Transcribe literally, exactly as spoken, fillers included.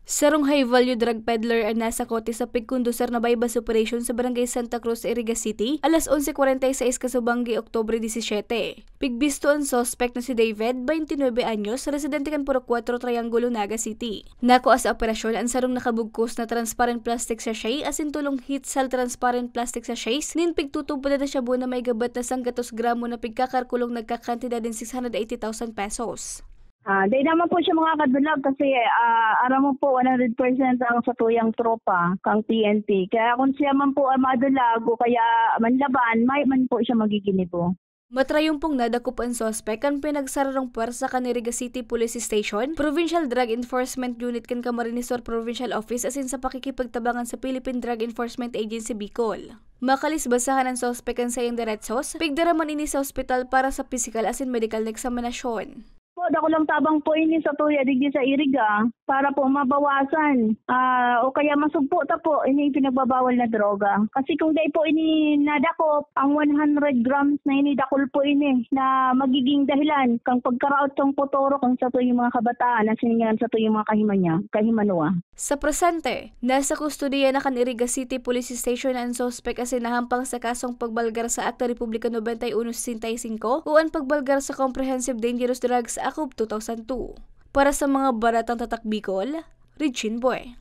Sarong high-value drug peddler an nasakote sa pigkonduser na buy-bust operation sa Barangay Santa Cruz, Iriga City, alas onse kwarenta y seis kasubanggi, Oktubre disisiete. Pigbisto an suspek na si David, twenty-nine anyos, residente kan Purok Kuwatro, Triangulo, Naga City. Nakua sa operasyon an sarong nakabugkos na transparent plastic sachet asin tolong Hitsal transparent plastic sachets nin pigtutubod na shabu na may gabat na sanggatos gramo na pigkakarkulong nagkakantidad nin six hundred eighty thousand pesos. Ah, dai naman po siya makakadulag kasi, ah, aram mo po, one hundred percent ang satuyang tropa kang P N P. Kaya kung siya man po ang madulag o kaya manlaban, may man po siya magiginibo. Matrayumpong nadakop an suspek kan pinagsararong pwersa kan Iriga City Police Station, Provincial Drug Enforcement Unit kan Camarines Sur Provincial Office asin sa pakikipagtabangan sa Philippine Drug Enforcement Agency Bicol. Makalis basahan an suspek kan saiyang deretsos, pigdara man ini sa ospital para sa pisikal asin medikal na eksaminasyon. Po, dakulang tabang po ini sa tuya digdi sa Iriga para po mabawasan, ah, o kaya masugpo ta po ini pinagbabawal na droga. Kasi kung dai po ini nadakop, ang one hundred grams na ini, dakul po ini na magiging dahilan kang pagkaraot kang potoro kang satuyang mga kabataan na siningan satuyang mga kahimanya, kahimanwa. Sa presente, nasa kustodiya na kan Iriga City Police Station an suspek asin nahampang sa kasong pagbalgar sa Akta Republika nobenta y uno sesenta y cinco o an pagbalgar sa Comprehensive Dangerous Drugs Act of two thousand two. Para sa mga baratang tatak Bicol, Regine Boy.